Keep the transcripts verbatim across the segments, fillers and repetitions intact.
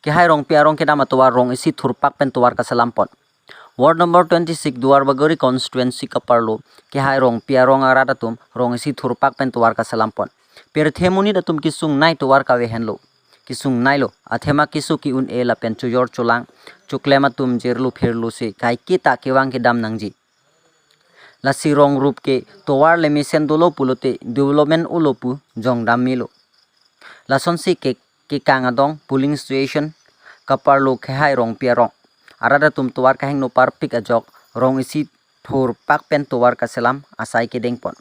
Kehai Rongpi arong kedam atovar rong isi thurpak pen tovar kaselam pon. Ward number twenty-six Duarbagori constituency kaparlo Kehai Rongpi arong arat atum rong isi thurpak pen tovar kaselam pon. Pirthe monit atum kesung nai tovar kave henlo. Kesung nailo, athema keso ke-un-e lapen chojor cholang, choklem atum jirlo phirlo si kaiketa kevang kedam nangji. Lasi rong rup ke tovar le mesen dolo pulote development olo pu jongdam melo. Lasonsi ke kekang adong polling station kaparlo Kehai Rongpi arong arat atum tovar kahingno parpik ajok rong isi thurpak pen tovar kaselam asai kedeng pon.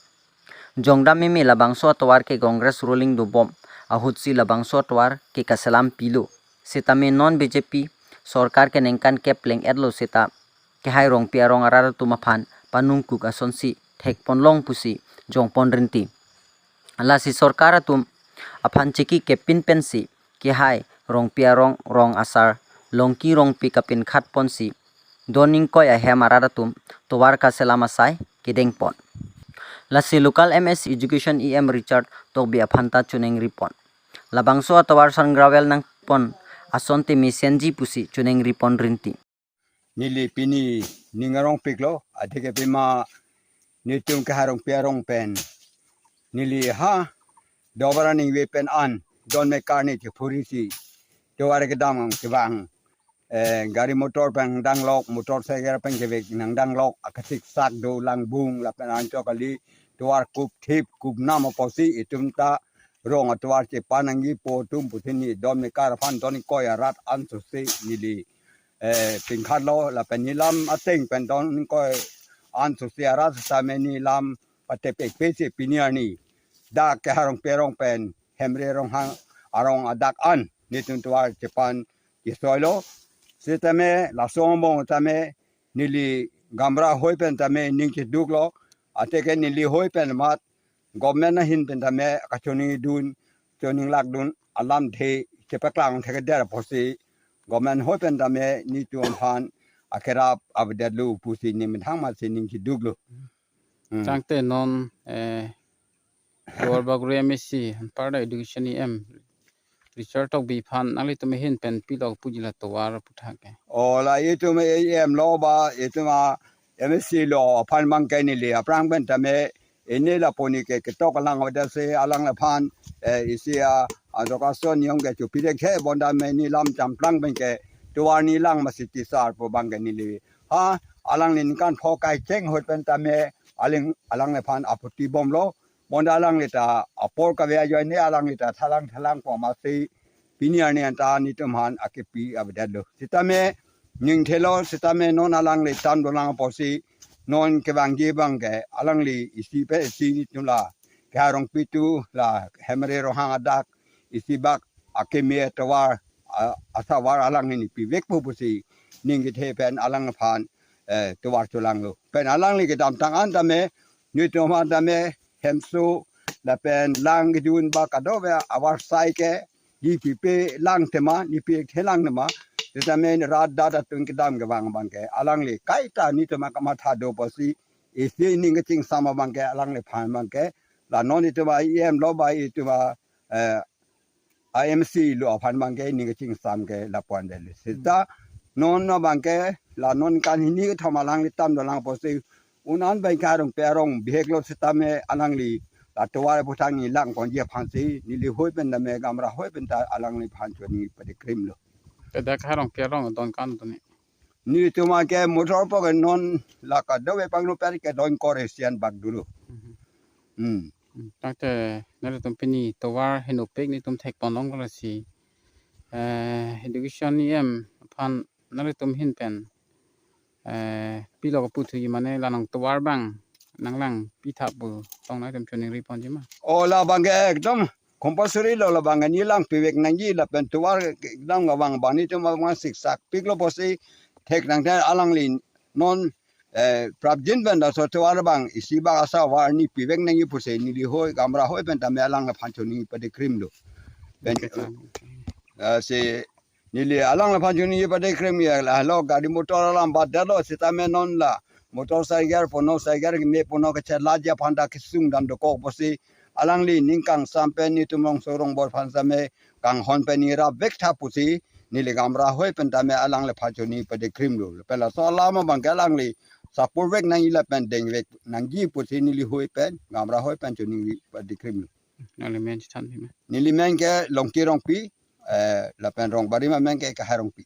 Jongdam meme labangso atovar ke Congress ruling dobom ahutsi labangso atovar ke kaselam pilo. Sitame non B J P sorkar ke ningkan kep pleng-etlo seta Kehai Rongpi arong arat atum aphan panungkuk asonsi thek pon long pusi jong pon rinti. Lasi sorkar atum aphan chiki kepin pensi Kehai Rongpi arong rong asar Longki Rongpi kapinkhat ponsi don ingkoi ahem arat atum tovar kaselam asai kedeng pon. Lasi local M S Education E M Richard Tokbi aphan ta choningri pon. Labangso atovar san gravel nang pon asonte mesenji pusi choningri pon rinti. Neli pini ning arong piklo, adike pima netum Kehai Rongpi arong pen neli ha dobara ningve pen an don me karni chephurisi tovar kedam kevang, eh, gari motor pen danglok, motor cycle pen kevek nang danglok, akathik sak do langbung lapen anchok kali tovar kup thip kup nam apotsi itum ta rong atovar chepanangji po atum puthini don me kar aphan don ingkoi arat ansose neli, eh, pinkhatlo lapen nelam ateng pen don ingkoi ansose arat sitame nelam patepek pesi pini arni dak Kehai Rongpi arong pen Hemre Ronghang arong adak an netum tovar chepan kesoilo. Sitame laso angbong tame neli gamra hoi pen tame ning cheduklo. Ateke neli hoi pen mat government ahin pen tame kachoningdun, choninglakdun alamthe chepaklang thekder apotsi government hoi pen tame netum aphan akerap avedetlo pusi nemethang matsi ning cheduklo. Hmm. Tangte non, eh, Duarbagori M A C, anparta Education E M Richard Tokbi aphan nanglitum ahin pen pilo puji la tovar aputhak ke? O la itum E M lo ba itum a M A C lo aphan abang ke neli aphrang pen tame ini lapu ni ke ketok alang avedet si alangliphan, eh, isi a, a, dokason yong ke chupirek he bonta me nelam champlang pen ke tovar nelang masi tisar po abang ke neli. Ha, alangli ningkan pho kaicheng hoi pen tame aling alangliphan aputi bomlo. Bonta alangli ta apor kave ajoine alangli ta thalang thalang po masi pini arni anta netum aphan akepi avedetlo. Sitame ning thelo sitame non alangli tam dolang apotsi non kevangji abang ke alangli isi pe isi netum la Kehai Rongpi tu la Hemre Ronghang adak isi bak akeme tovar, a, asavar alangli pivek po pusi ning kethe pen alangliphan, eh, tovar cholanglo. Pen alangli kedamtang an tame netum aphan tame hemso lapen lang kejun ba kadokave avar sai ke nepi pelang tema, nepi thelang tema. Sitame rat dak atum kedam kevang abang ke alangli kaita netum akamatha do apotsi isi ning kachingsam abang ke alangliphan abang ke la non itum a E M lo ba itum a, eh, a M C lo aphan abang ke ning kachingsam ke lapu-an det. Seta non abang ke la non kan hini kethom alangli tam dolang apotsi un-an pen Kehai Rongpi arong bihek lo sitame alangli la tovar aputhak nelang konji aphansi neli hoi pen tame gamra hoi pen ta alangliphan choningri padikrimlo. Te dak Kehai Rongpi arong don kan tuni? Netum ke motor po ke non la kadokave pangno per ke don kore sian bak dulu. Mhm. Hmm. Hmm, tangte nanglitum pini tovar henopik netum thek pon long lasi, eh, Education E M aphan nanglitum ahin pen, eh, pilo kaputhuji mane la nang tovar abang nanglang pitha pu tong nanglitum choningri ponji ma? O la abang ke ekdom compulsory lo, la abang ke nelang pivek nangji lapen tovar ekdom abang abang netum abang siksak piklo apotsi thek nang te alangli non, eh, prapjin pen laso tovar abang isi bak asavar ne pivek nangji pusi neli hoi gamra hoi pen tame alangliphan choningri padikrimlo. Pen, okay, sir. Eh, si neli alangliphan choningri padikrim ya la lo gari motor alam badet lo sitame non la motor cycle puno cycle keme puno kachetlaji aphan ta kesung dam dokok apotsi alangli ning kangsam pen netum rongso rongbor aphan tame kanghon pen nirap vek tha pusi Neli Gamra ahoi pen tame alangliphan choningri padikrimlo. Lapen laso alam abangke alangli support vek nangji lapen dengvek nangji pusi neli ahoi pen, Gamra ahoi pen choningri padikrimlo. Nangli men chethan pima? Neli men ke Longki Rongpi, eh, lapen rong barim amen ke Kehai Rongpi.